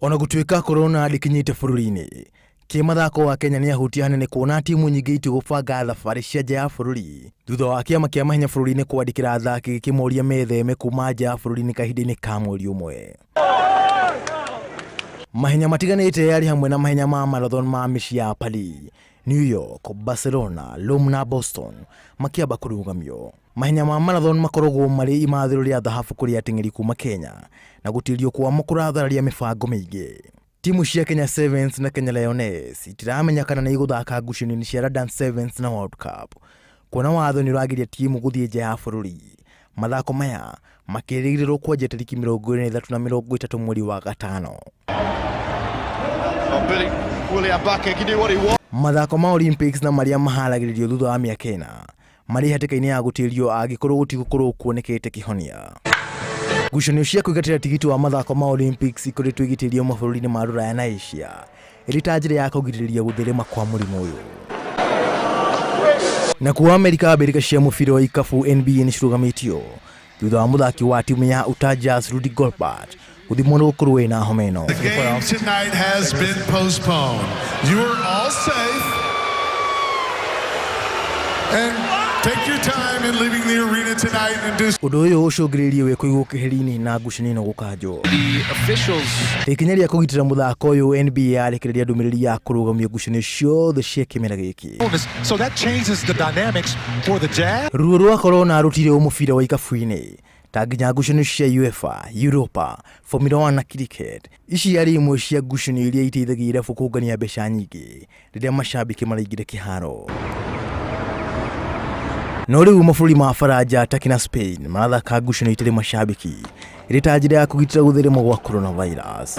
Ona gũtuĩka corona ndĩkinyĩte bũrũri-inĩ, kĩmathako wa Kenya nĩahutia hanene kuona timu nyingĩ itigũbanga thabarĩ cia nja ya bũrũri thutha wa kĩama kĩa mahenya bũrũri-inĩ kwandĩkĩra athaki gĩkĩmoria metheme kuma nja ya bũrũri-inĩ kahinda-inĩ ka mweri ũmwe. Mahenya matiganĩte yarĩ hamwe na mahenya ma marathon ma mĩciĩ ya Paris, New York, Barcelona, Rome na Boston makĩamba kũrũgamio. Mahenya ma marathon makoragwo marĩ imathĩro rĩa thahabu kũrĩ ateng'eri kuma Kenya na gũtĩrio kwamo kũrathararia mĩbango mĩingĩ. Timu cia Kenya Sevens na Kenya Lioness itiramenya kana nĩ igũthaka ngucanio-inĩ cia Rwandan Sevens na World Cup kuona watho nĩ ũragiria timu gũthiĩ nja ya bũrũri. Mathako maya makĩrĩgĩrĩrwo kwanjia tarĩki 23 na 30 mweri wa gatano. Mathako ma Olympics na marĩa maharagĩrĩrio thutha wa mĩaka ĩna marĩ hatĩka-inĩ ya gũtĩrio angĩkorwo gũtigũkorwo kuonekete kĩhonia. Ngucanio cia kwĩgatĩra tigiti wa mathako ma Olympics ikoretwo igĩtĩrio mabũrũri-inĩ ma Rũraya na Asia ĩrĩ ta njĩra ya kũgirĩrĩria gũtherema kwa mũrimũ ũyũ. Nakuo Amerika mbĩrĩka cia mũbira wa ikabu NBA nĩ cirũgamĩtio thutha wa mũthaki wa timu ya Utah Jazz Rudy Gobert gũthimwo nĩ gũkorwo ena homa ĩno. The game tonight has been postponed. You are all safe. And take your time in leaving the arena tonight and do Ũndũ ũyũ ũcũngĩrĩirie we kũigwo keheri-inĩ na ngucanio ĩno gũkanjwo. The officials Ikinya rĩa kũgitĩra mũthako ũyũ NBA yarekereria ndũmĩrĩri ya kũrũgamia ngucanio ciothe cia kĩmera gĩkĩ. So that changes the dynamics for the Jazz. Ruo rwa corona rũtirĩ o mũbira wa ikabu-inĩ ta nginya ngucanio cia UEFA, Europa, Formula 1 na cricket. Ici arĩ imwe cia ngucanio iria iteithagia irabu kũngania mbeca nyingĩ rĩrĩa macambĩki maraingĩra kĩharo. No rĩu mabũrũri ma Faranja, Turkey na Spain marathaka ngucanio itarĩ macambĩki ĩrĩ ta njĩra ya kũgitĩra gũtherema gwa coronavirus.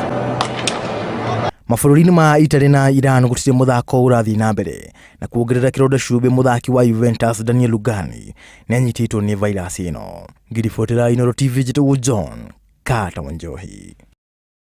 Mabũrũri-inĩ ma Italy na Iran gũtirĩ mũthako ũrathiĩ na mbere na kuongerera kĩronda cumbĩ mũthaki wa Juventus Daniel Lugani nĩ anyitĩtwo nĩ vairasi ĩno. Ngiribotera Inooro TV njĩtagwo John Carter Wanjohi.